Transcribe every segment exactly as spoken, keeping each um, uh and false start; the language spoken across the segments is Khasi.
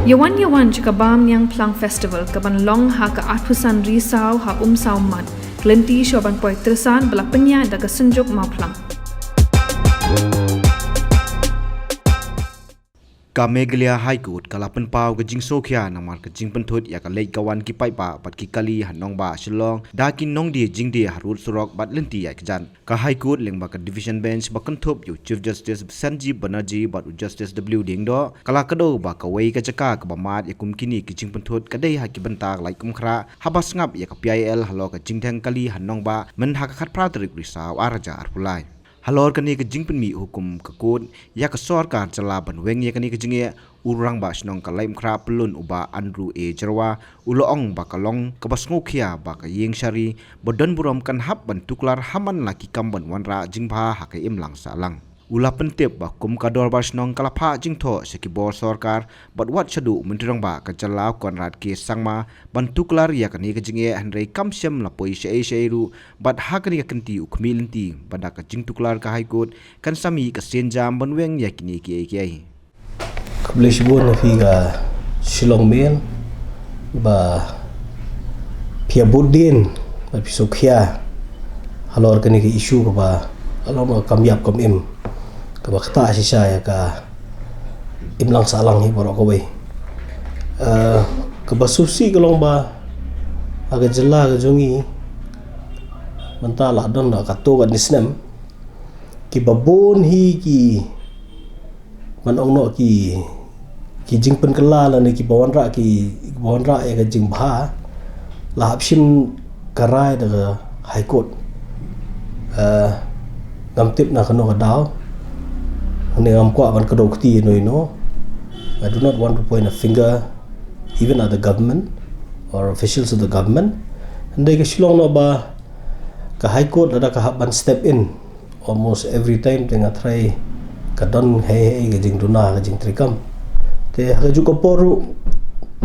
Yawan yawan jaka Bam Niang Phlang Festival kaban long ha ka arphew san Risaw ha Umsaw Mat. Ka lynti shuwa ban poi Tyrsan ba la pynïaid da ka Synjuk Mawphlang. Ka Meghalaya High Court ka la pynpaw ka jingsngewkhia namar ka jingpynthut ïa ka leit ka wan ki paidbah bad ki kali ha nongbah Shillong da ki nongdie jingdie harud surok bad lynti ïaid kjat. Ka High Court lyngba ka Division Bench ba kynthup ïa u Chief Justice Sanjeev Banerjee bad u Justice W Diengdoh ka la kdew ba kawei ka jaka kaba mad ïa kum kine ki jingpynthut ka dei ha ki bynta ka lait kumkhrah haba sngap ïa ka P I L halor ka jingdheng kali ha nongbah mynha ka khatphra tarik Risaw arhajar arphew lai. Halor kane ka jingpynmih hukum ka court ïa ka sorkar jylla ban weng ïa kane ka jingeh, u Rangbah Shnong ka Laitumkhrah Pyllun u Bah Andrew A Jyrwa u la ong ba ka long kaba sngewkhia ba ka ïing shari ba don burom kan hap ban tuklar ha man la ki kam ban wanrah jingbha ha ka imlang sahlang. U la pyntip ba kum ka Dorbar Shnong ka la phah jingthoh sha ki bor sorkar bad wat shaduh u Myntri Rangbah ka jylla u Conrad K Sangma ban tuklar ïa kane ka jingeh, hynrei kam shym la poi shaei shaei ruh bad ha kane ka kynti u khmih lynti ba da ka jingtuklar ka High Court kan sa mih ka sienjam ban weng ïa kine kiei kiei. Khublei shibun ïa phi ka Shillong Mail ba phi ïa bud dien ba phi sngewkhia halor kane ka issue kaba halor kaba kam ïap kam im, kaba ktah shisha ïa ka imlang sahlang hi baroh kawei. Eh, kaba sngewsih ka long ba ha ka jylla ka jong ngi mynta la don da katto katne snem kiba bun hi ki, ban ong noh, ki, ki jingpynkylla lane kiba wanrah, ki, kiba wanrah ïa ka jingbha la hap shim ka rai da ka High Court. Eh, ngam tip na kano ka daw, ne ngam kwah ban kdew kti ïano ïano. I do not want to point a finger even at the government or officials of the government. Hynrei ka shu long noh ba ka High Court lada ka hap ban step in almost every time, te nga tharai ka don hei hei ka jingduna, ka jingtreikam. Te ha kajuh ka por ruh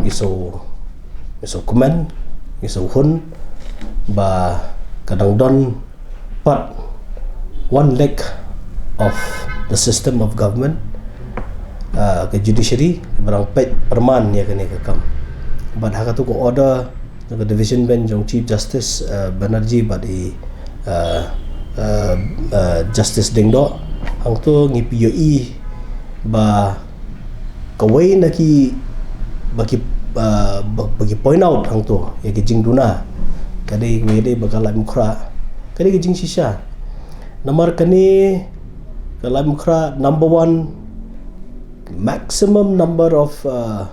ngi shu, ngi shu kmen, ngi shu hun ba ka dang don pat one leg of the system of government, uh, ka judiciary, ba dang peit pyrman ïa kane ka kam. Bad ha katu ka order jong ka Division Bench jong Chief Justice, uh, Banerjee bad i, uh, uh, uh, Justice Diengdoh, hangtu ngi pynïohi ba kawei na ki, ba ki, uh, ba, ba ki point out hangtu ïa ki jingduna ka dei, ka dei ba ka Laitumkhrah ka dei ka jingshisha. Namar kane ka Laitumkhrah, number one, maximum number of, uh,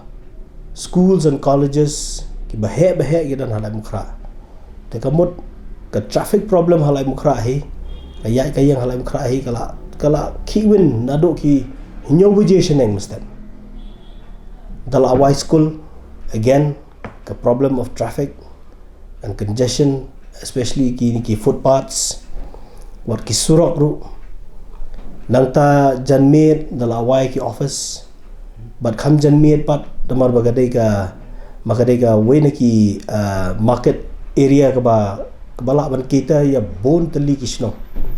schools and colleges kiba heh ba heh ki don ha Laitumkhrah. Te ka mut ka traffic problem ha Laitumkhrah hi, ka ïaid ka ïeng ha Laitumkhrah hi ka la, ka la khih win naduh ki hynñiew baje shaneng mynstep. Da la wai school, again, ka problem of traffic and congestion, especially ki, ki footpaths, wat ki surok ruh. Nangta janmiet da la wai ki office, bad kham janmiet pat, namar ba ka dei ka, ba ka dei kawei na ki, uh, market area kaba, kaba lah ban cater ïa bun tylli ki shnong.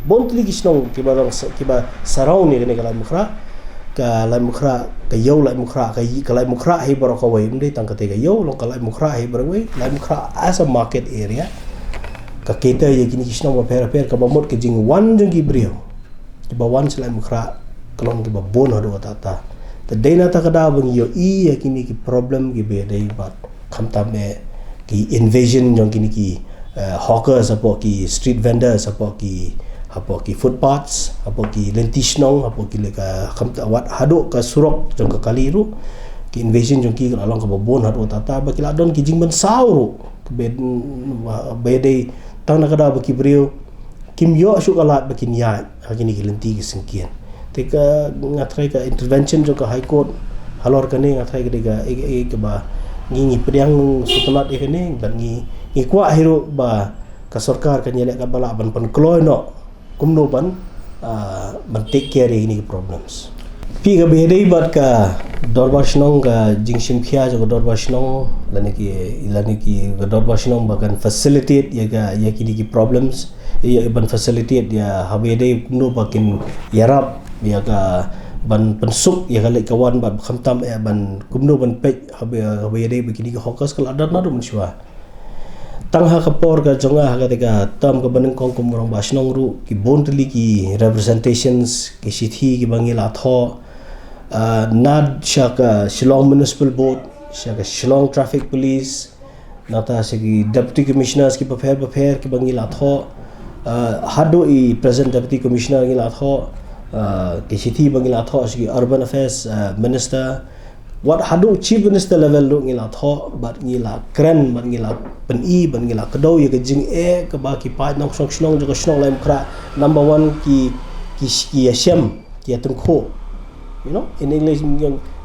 Bun tylli ki shnong kiba long sa-, kiba surround ïa kane ka Laitumkhrah. Ka Laitumkhrah, ka ïew Laitumkhrah, ka ï-, ka Laitumkhrah hi baroh kawei, ym dei tang katei ka ïew, long ka Laitumkhrah hi baroh kawei. Laitumkhrah as a market area ka cater ïa kine ki shnong bapher bapher, kaba mut ka jingwan jong ki briew kiba wan sha Laitumkhrah ka long kiba bun haduh katta katta. Te dei na kata ka daw ba ngi ïohi ïa kine ki problem kiba ïadei bad khamtam eh ki invasion jong kine ki, eh, hawkers, hapoh ki street vendors, hapoh ki, hapoh ki footpaths, hapoh ki lynti shnong, hapoh ki leka, khamtam wat haduh ka surok jong ka kali ruh. Ki invasion jong ki ka la long kaba bun haduh katta katta, ba ki la don ki jingmynsaw ruh kaba, ba ïadei tang na ka daw ba ki briew kim ïoh shuh ka lad ba kin ïaid ha kine ki lynti ki syngkien. Te ka, nga tharai ka intervention jong ka High Court halor kane, nga tharai ka dei ka, eh, eh, kaba ngi, ngi pdiang sngewtynnat ïa kane, bad ngi, ngi kwah hi ruh ba ka sorkar kan ïaleh katba lah ban pynkloi noh kumno ban, ah, ban take care ïa kine ki problems. Phi, kaba ïadei bad ka Dorbar Shnong, ka jingshim khia jong ka Dorbar Shnong, lane ki, lane ki, ka Dorbar Shnong ba kan facilitate ïa ka, ïa kine ki problems, ïa, ban facilitate ïa, haba ïadei kumno ba kin ïarap ïa ka, ban pynsuk ïa ka leit ka wan bad khamtam eh ban kumno ban peit haba, haba ïadei bad kine ki hawkers ka la don naduh mynshuwa. Tang ha ka por ka jong nga ha kata ka term kaba nyngkong kum u rangbah shnong ruh ki bun tylli ki representations ki shithi kiba ngi la thoh, ah, na sha ka Shillong Municipal Board, sha ka Shillong Traffic Police, nangta sha ki Deputy Commissioners kiba pher bapher kiba ngi la thoh, ah, haduh i present Deputy Commissioner ngi la thoh, ah, ki shithi ba ngi la thoh sha ki Urban Affairs, ah, Minister, wat haduh Chief Minister level ruh ngi la thoh, bad ngi la kren, bad ngi la pyni, bad ngi la kdew ïa ka jingeh kaba ki paid nongshong shnong jong ka shnong Laitumkhrah, number one ki, ki, ki ïashem, ki ïatyngkhuh. You know, in English,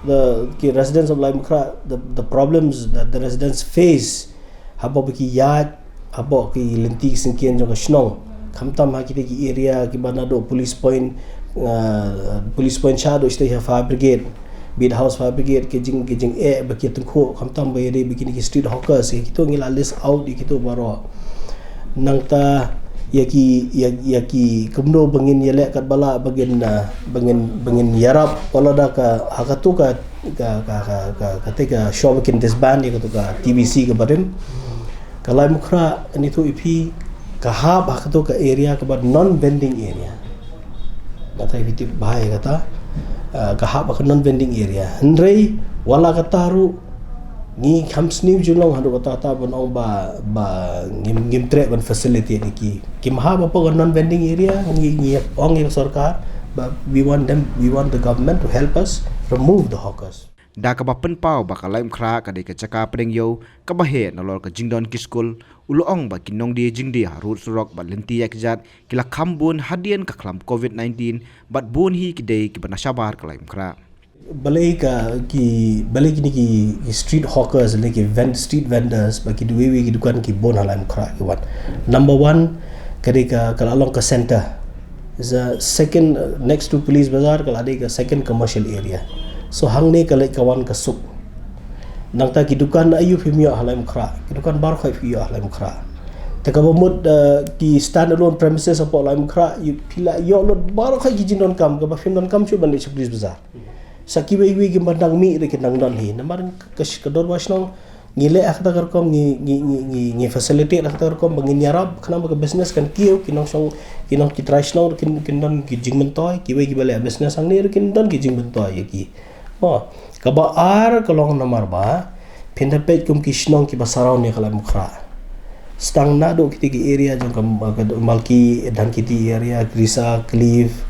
the, ki residents of Laitumkhrah, the, the problems that the residents face, haba ki ïaid hapoh ki lynti ki syngkien jong ka shnong, khamtam ha kita ki area kiba naduh Police Point, ah, Police Point shaduh shatei ha Fire Brigade, Beat House Fire Brigade, ki jing, ki jingeh ba ki ïatyngkhuh, khamtam ba ïadei bad kine ki street hawkers, ïa kito ngi la list out ïa kito baroh. Nangta ïa ki, ïa, ïa ki kumno ba ngin ïaleh katba lah ba ngin, ah, ba ngin, ba ngin ïarap wat la da ka, ha kato ka, ka, ka, ka, ka, kata ka shuwa ba kin disband ïa kato ka T B C kaba rim. Ka Laitumkhrah, ngi ithuh ïa phi, ka hap ha kato ka area kaba non vending area. Kata ïa phi tip bha ïa kata, ah, ka hap ha ka non vending area. Hynrei wat la kata ruh ngi kham sniew junom haduh katta katta ban ong ba, ba ngim, ngim treh ban facilitate ïa ki. Kim hap hapoh ka non vending area, ngi, ngi ong ïa ka sorkar, but we want them, we want the government to help us remove the hawkers. Da kaba pynpaw ba ka Laitumkhrah ka dei ka jaka pdeng ïew kaba heh nalor ka jingdon ki skul, u la ong ba ki nongdie jingdie ha rud surok bad lynti ïaid kjat ki la kham bun hadien ka khlam covid nineteen, bad bun hi ki dei kiba na shabar ka Laitumkhrah. Balei ka ki, balei kine ki, ki street hawkers, lane ki vend-, street vendors, ba ki duwei wei ki dukan ki bun ha Laitumkhrah ki wan. Number one, ka dei ka, ka la long ka center. Is a second, uh, next to Police Bazar, ka la dei ka second commercial area. So hangne ka leit ka wan ka suk. Nangta ki dukan na aïu phim ïoh ha Laitumkhrah, ki dukan baroh khoit phi ïoh ha Laitumkhrah. Te kaba mut, uh, ki standalone premises hapoh Laitumkhrah, ïoh phi la ïoh lut baroh khoit ki jingdonkam, kaba phim donkam shuh ban leit sha Police Bazar. Sa kiwei kiwei kiba dang mih ruh kin nang don hi. Namar ka, ka, ka dorbar shnong ngi leh ha kata ka rukom, ngi, ngi, ngi, ngi, ngi facilitate ha kata ka rukom ba ngin ïarap khnang ba ka business kan kiew, ki nongshong, ki nong, ki trai shnong ruh kin, kin don ki jingmyntoi, kiwei kiba leh business hangne ruh kin don ki jingmyntoi ïa ki. Mo, kaba ar ka long namar ba phin da peit kum ki shnong kiba surround ïa ka Laitumkhrah. Sdang naduh kita ki area jong ka, ka Malki, Dhankiti area, Krisa, Cliff,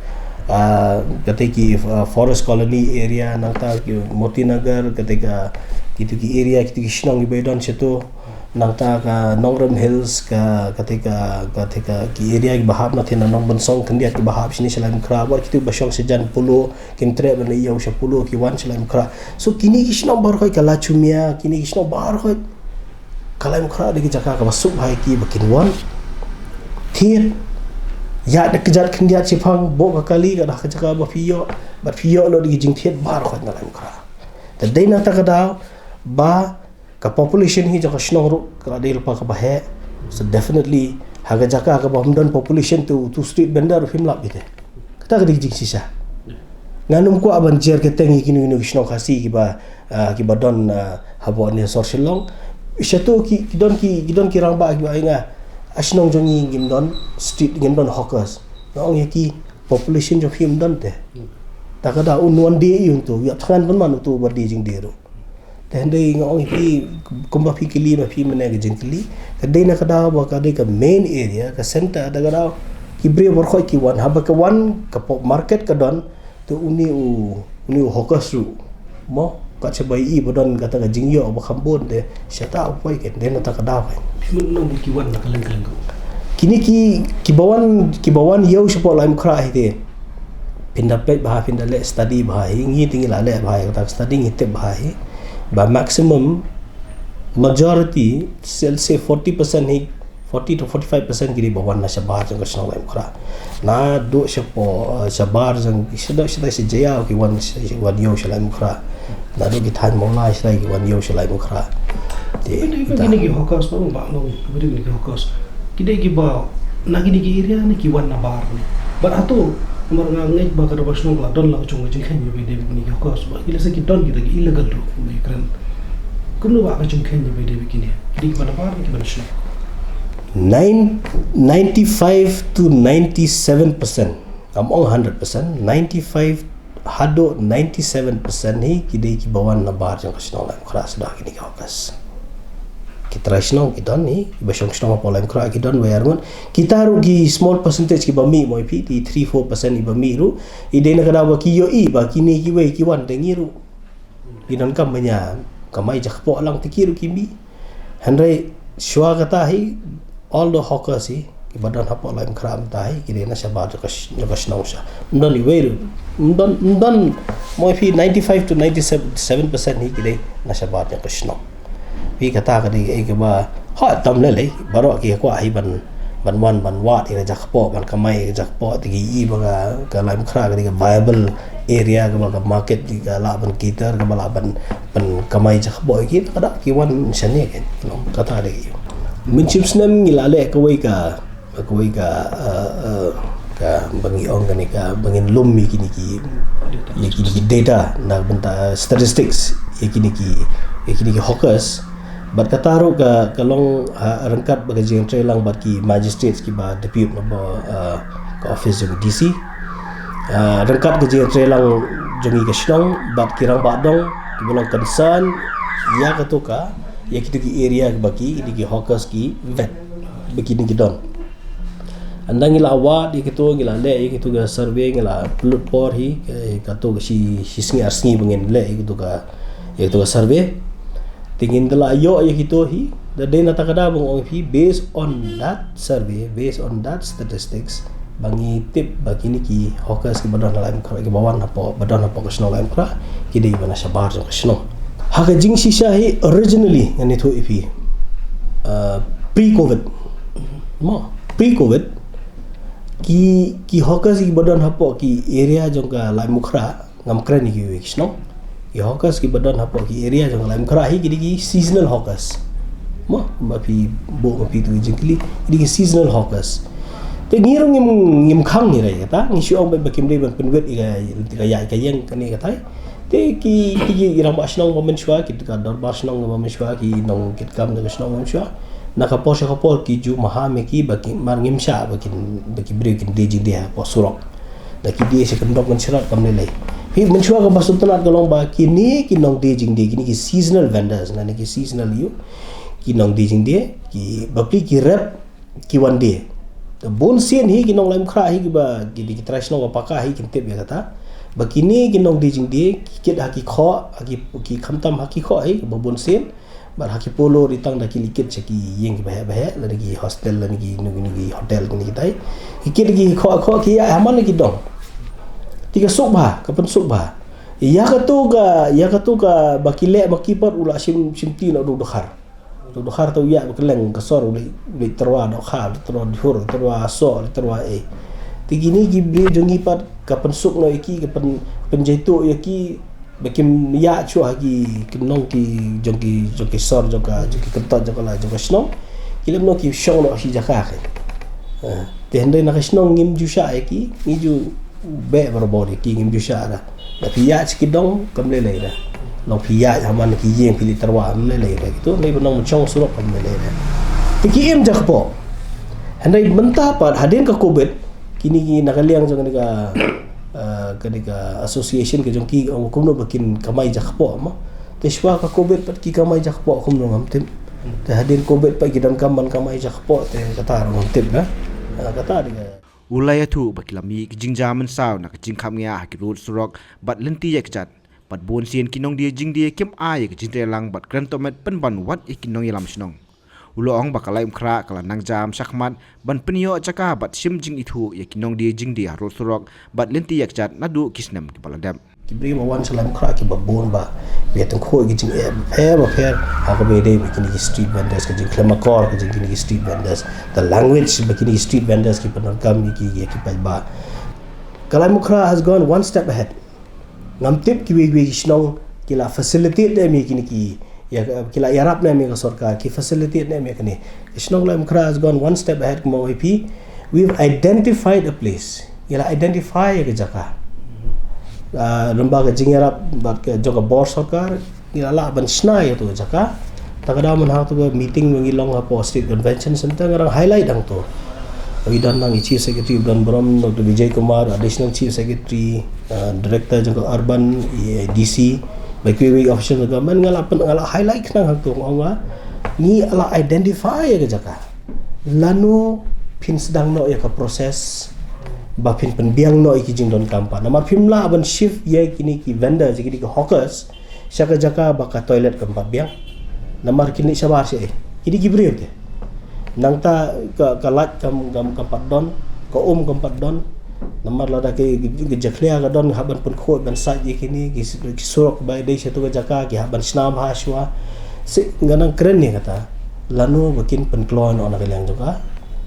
ah, kata ki, ah, Forest Colony area, nangta ki Motinagar, kata ka, kita ki area, kita ki shnong kiba don shato, nangta ka Nongrim Hills, ka, kata ka, kata ka, ki area kiba hap na thina Nongbunsong, khyndiat kiba hap shane sha Laitumkhrah, bad kita kiba shong shajan Polo, kim treh ban ïoh sha Polo, ki wan sha Laitumkhrah. So kine ki shnong baroh khoit, ka Lachumia, kine ki shnong baroh khoit, ka Laitumkhrah dei ka jaka kaba suk bha ïa ki ba kin wan thied, ïaid da kjat khyndiat shipang, buh ka kali, ka dei ka jaka ba phi ïoh, bad phi ïoh lut da ki jingthied baroh khoit na Laitumkhrah. Te dei na kata ka daw ba ka population hi jong ka shnong ruh ka la dei lypa kaba heh. So definitely ha ka jaka kaba ym don population te utu street vendor phim lap ïa te. Kata ka dei ka jingshisha. Ngan ym kwah ban jer kyrteng ïa kino kino ki shnong Khasi kiba, ah, kiba don, ah, hapoh ne sor Shillong. Shato ki, ki don ki, ki don ki rangbah kiba ong, ah, shnong jong ngi ngim don street, ngim don hawkers. Nga ong ïa ki, population jong phi ym don te. Ta ka daw un wan die ïa utu, ïa thngan ban man utu ba die jingdie ruh. Te hynrei nga ong ïa phi, kumba phi kylli ba phi mynne ka jingkylli. Ka dei na ka daw ba ka dei ka main area, ka center, da ka daw ki briew baroh khoit ki wan, haba ka wan ka pop market ka don, te une u, une u hawkers ruh. Mo, kat shaba ïohi ba don kata ka jingïoh ba kham bun te, shata u poi, ka dei na kata ka daw kan. Phi mut nong ki wan na kylleng kylleng ko. Kine ki, kiba wan, kiba wan ïew shapoh Laitumkhrah hi te. Phin da peit bha, phin da leh study bha hi, ngi te ngi la leh bha hi, kata ka study ngi tip bha hi. Ba maximum, majority, say, say forty percent hi, forty to forty-five percent ki dei ba wan na shabar jong ka shnong Laitumkhrah. Naduh shapoh, eh, shabar jong, shaduh shatai sha Jaïaw ki wan, wan ïew sha Laitumkhrah. Naduh ki thaiñ Mawlai shatai ki wan ïew sha Laitumkhrah. Te, kine ki hawkers, ba, ba, kine ki hawkers. Ki dei kiba na kine ki area ne ki wan nabar ne. Bad hato Namar nga ngeit ba ka dorbar shnong ka la don la ka jong ka jingkheiñ ïa ba ïadei bad kine ki hawkers, ba ki lehse ki don kita ki illegal ruh ba ki kren. Kumno ba ka jingkheiñ ïa ba ïadei bad kine, ki dei kiba nabar ne kiba nashnong? Nine, ninety-five to ninety-seven percent, ngam ong hundred percent, ninety-five haduh ninety-seven percent hi ki dei kiba wan nabar jong ka shnong Laitumkhrah shuh da kine ki hawkers. Ki trai shnong ki don hi, kiba shong shnong hapoh Laitumkhrah ki don ba ïa arngut. Kita ruh ki small percentage kiba mih mo ïa phi, ki three four percent iba mih ruh, i dei na ka daw ba ki ïohi ba kine kiwei ki wan da ngi ruh. Ki donkam ban ïa kamai jakpoh lang, te ki ruh ki mih. Hynrei shuwa kata hi, all the hawkers hi kiba don hapoh Laitumkhrah mynta hi ki dei na shabar jong ka sh-, jong ka shnong sha. Ym don iwei ruh. Ym don, ym don mo ïa phi, ninety-five to ninety-seven percent hi ki dei na shabar jong ka shnong. Phi, kata ka dei kaei kaba, ha, tam lei lei, baroh ki kwah hi ban, ban wan ban wad ïa ka jakpoh, ban kamai ïa ka jakpoh, te ki i ba ka, ka Laitumkhrah ka dei ka viable area, kaba ka market ka lah ban cater, kaba lah ban, ban kamai jakpoh ïa ki, ka da ki wan shane, ka, you know, kata dei. Mynshem snem ngi la leh kawei ka, kawei ka, eh, eh, ka ba ngi ong kane ka ba ngin lum ïa kine ki, ïa kine ki data na ka bynta, eh, statistics ïa kine ki, ïa kine ki hawkers. Bad kata ruh ka, ka long, ha, ryngkat bad ka jingïatreilang bad ki magistrates kiba depute na ba, eh, ka office jong ka D C. Eh, ryngkat ka jingïatreilang jong ngi ka shnong bad ki rangbah dong kiba long concern ïa kato ka, ïa kito ki area kiba ki, kito ki hawkers ki vet ba kine ki don. Ynda ngi la wad ïa kito, ngi la leh ïa kito ka survey, ngi la pynlut por hi, eh, kato ka shi, shi sngi ar sngi ba ngin leh ïa kito ka, ïa kito ka survey. Te ngin da la ïoh ïa kito hi, da dei na kata ka daw ba nga ong ïa phi, based on that survey, based on that statistics, ba ngi tip ba kine ki hawkers kiba don ha Laitumkhrah, kiba wan hapoh, ba don hapoh ka shnong Laitumkhrah, ki dei ba na shabar jong ka shnong. Ha ka jingshisha hi, originally, ngan ïathuh ïa phi, uh, pre-covid. Mo, pre-covid, ki, ki hawkers kiba don hapoh ki area jong ka Laitumkhrah, ngam kren ïa kiwei ki shnong. Ki hawkers kiba don hapoh ki area jong ka Laitumkhrah hi ki dei ki seasonal hawkers. Mo, ba phi buh, ba phi tu jingkylli, ki dei ki seasonal hawkers. Te ngi ruh ngim, ngim khang ngi re kata, ngi shu ong ba kim dei ban pynwit ïa ka, ïa ka ïaid ka ïeng kane katai. Te ki, ki, ki rangbah shnong ba mynshuwa, ki ka dorbar shnong ba mynshuwa, ki nongkitkam jong ka shnong ba mynshuwa, na ka por sha ka por ki ju maham ïa ki ba ki, mar ngim shah ba kin, ba ki briew kin die jingdie hapoh surok. Da ki die sha kyndong kynshrot kam lei lei. Phi, mynshuwa kaba sngewtynnat ka long ba kine ki nongdie jingdie, kine ki seasonal vendors, lane ki seasonal ïa ki nongdie jingdie, ki bapli ki rep ki wan die. Te bun sien hi ki nong Laitumkhrah hi kiba, ki, ki trai shnong ba paka hi kin tip ïa kata. Ba kine ki nongdie jingdie ki kit ha ki khoh, ha ki, ki khamtam ha ki khoh hi kiba bun sien. Bad ha ki polo ri tang da ki leit kit sha ki ïing kiba heh ba heh, lane ki hostel, lane ki, lane ki hotel, lane ki tai. Ki kit ki khoh khoh ki ïaid ha man la ki dong. Te ka suk bha, ka pynsuk bha. Ïa kato ka, ïa kato ka ba ki leh ma ki pat u la shim, shim ti na u dkhar. U dkhar te u ïaid ba kylleng ka sor, u leit, u leit tyrwa dohkha, u leit tyrwa dihur, u leit tyrwa soh, u leit tyrwa ei. Te kine ki briew jong ngi pat ka pynsuk noh ïa ki, ka pyn, pynjaituh ïa ki, ba kim ïaid shuh ha ki, ki nong ki, jong ki, jong ki sor, jong ka, jong ki kyntot, jong ka la, jong ka shnong. Ki lem noh ki shong noh shi jaka ka. Ha, te hynrei na ka shnong ngim ju shah ïa ki, ngi ju beh barabor ïa ki, ngim ju shah da. Lada phi ïaid sha ki dong kam lei lei da. Lada phi ïaid ha man ki ïing phi leit tyrwa kam lei lei da. Kito hynrei ba nongshong surok kam lei lei da. Te ki im jakpoh. Hynrei mynta pat hadien ka covid, kine ki na ka liang jong kane ka, eh, kane ka association ka jong ki, ong kumno ba kin kamai jakpoh mo. Te shuwa ka covid pat ki kamai jakpoh kumno ngam tip. Te hadien covid pat ki donkam ban kamai jakpoh, te kata ruh ngam tip da. Eh, kata dei ka. U la ïathuh ba ki la mih ki jingjia mynsaw na ka jingkhapngiah ha ki rud surok bad lynti ïakjat. Bad bun sien ki nongdie jingdie kim ai ïa ka jingtreilang bad kren tohmet pynban wat ïa ki nongïalam shnong. U la ong ba ka Laitumkhrah ka la nang jam shakhmat ban pynïoh jaka bad shim jingithuh ïa ki nongdie jingdie ha rud surok bad lynti ïakjat naduh ki snem kiba la dep. Ki briew ba wan sha Laitumkhrah kiba bun ba, ba ïatyngkhuh ïa ki jingeh bapher bapher, ha kaba ïadei bad kine ki street vendors, ka jingkhlem akor ka jong kine ki street vendors, the language ba kine ki street vendors ki pyndonkam ïa ki, ïa ki paidbah. Ka Laitumkhrah has gone one step ahead. Ngam tip kiwei kiwei ki shnong ki la facilitate ne em ïa kine ki, ïa, ki la ïarap ne em ïa ka sorkar, ki facilitate ne em ïa kane. Ka shnong Laitumkhrah has gone one step ahead, kumba ong ïa phi. We've identified a place. Ngi la identify ïa ka jaka. Ah, lem bad ka jingïarap bad ka jong ka bor sorkar, ngi la lah ban shna ïa tu ka jaka. Ta ka daw mynta tu ka meeting ba ngi long hapoh State Convention Center, nga dang highlight hangto. Ngi don nang i Chief Secretary Don Brom, Doctor Vijay Kumar, Additional Chief Secretary, ah, Director jong ka Urban, i D C, bad kiwei official government, nga la pyn-, nga la highlight khnang hangto, nga ong ba ngi la identify ïa ka jaka. Lano phin sdang noh ïa ka process ba phin pynbiang noh ïa ki jingdonkam pat. Namar phim lah ban shift ïa kine ki vendors, ïa kine ki hawkers sha ka jaka ba ka toilet kam pat biang. Namar kin leit shabar shaei? Ki dei ki briew te. Nangta ka, ka light kam, kam, kam pat don, ka um kam pat don. Namar lada ka, ka, ka jakhlia ka don, hap ban pynkhuid ban sait ïa kine ki, ki surok ba dei sha tu ka jaka, ki hap ban shna bha shuwa. Seh nga nang kren ïa kata, lano ba kin pynkloi noh na ka liang jong ka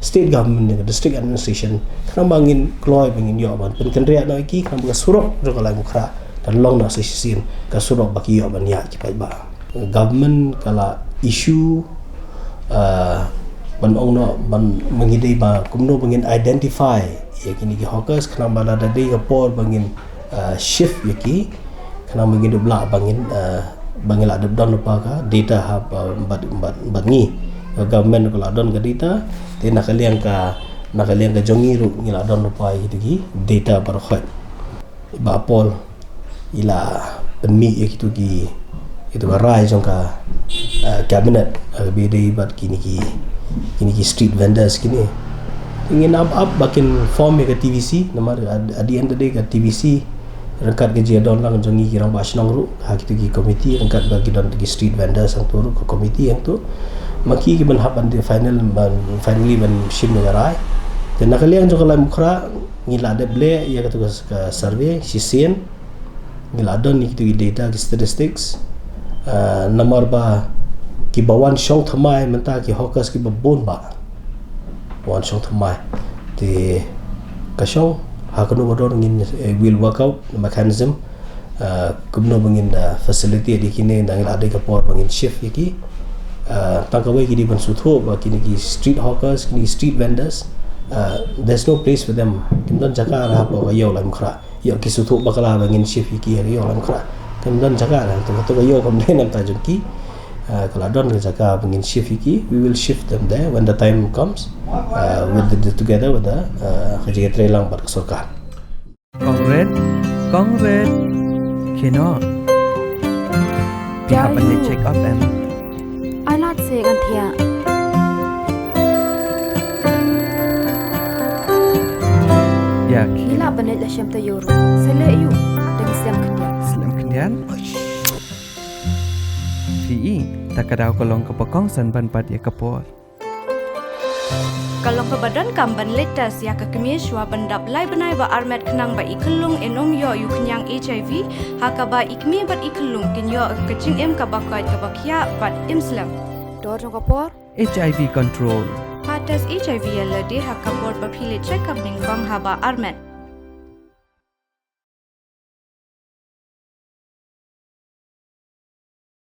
state government, jong ka district administration, khnang ba ngin kloi, ba ngin ïoh ban pynkynriah noh ïa ki, khnang ba ka surok jong ka Laitumkhrah kan long noh sa shisien ka surok ba ki ïoh ban ïaid ki paidbah. Government ka la issue, ah, ban ong noh, ban, ba ngi dei ba kumno ba ngin identify ïa kine ki hawkers, khnang ba lada dei ka por ba ngin, ah, shift ïa ki, khnang ba ngin dup lah ba ngin, ah, ba ngin lah dep don lypa ka data ha, ah, bad, bad, bad ngi. Ka government ka la don ka data, te na ka liang ka, na ka liang ka jong ngi ruh ngi la don lypa ïa kitu ki data baroh khoit. Bah Paul i la pynmih ïa kitu ki, kitu ka rai jong ka, ah, cabinet, ah, ba dei bad kine ki, kine ki street vendors kine. Ngin ap ap ba kin form ïa ka T V C, namar at, at the end of the day ka T V C ryngkat ka jingïadon lang jong ngi ki rangbah shnong ruh ha kitu ki committee, ryngkat ba ki don ki street vendors hangtu ruh ka committee hangtu. Ma ki ki ban hap ban dei final, ban finally ban shim ïa ka rai. Te na ka liang jong ka Laitumkhrah ngi la dep leh ïa katu ka, ka survey shisien. Ngi la don ïa kitu ki data, ki statistics. Ah, namar ba kiba wan shong thymmai mynta ki hawkers kiba bun bha. Wan shong thymmai. Te ka shong, ha kano ka dor ngin, eh, will work out the mechanism. Ah, kumno ba ngin da facilitate ïa kine, da ngi la dei ka por ba ngin shift ïa ki. Ah, tang kawei ki dei ban sngewthuh ba kine ki street hawkers, kine ki street vendors, ah, there's no place for them. Kim don jaka ruh hapoh ka ïew Laitumkhrah. Ïoh ki sngewthuh bakla ba ngin shift ïa ki ha ka ïew Laitumkhrah. Kim don jaka ruh, tang kato ka ïew kam dei na bynta jong ki. Ah, ka la don ka jaka ba ngin shift ïa ki, we will shift them there when the time comes, ah, with the, together with the, ah, ka jingïatreilang bad ka sorkar. Kong Red, Kong Red. Kino? Phi hap ban leit check up em? Ai lad se ngan thiah. Ïa, ngi lah ban leit la shem taïew ruh. Sa leh aïu? Dang slem khyndiat. Slem khyndiat? Phi i, ta ka daw ka long kaba kongsan ban bat ïa ka por. Ka long kaba donkam ban leit test ïa ka kmie shuwa ban dap lai bnai ba armet khnang ba i khyllung in ym ïoh ïa u khñiang H I V, ha kaba i kmie bad i khyllung kin ïoh ka jingim kaba koit kaba khiah bad im slem. Dor jong ka por. H I V control. Pha test H I V ïa lade ha ka por ba phi leit check up nyngkong haba armet.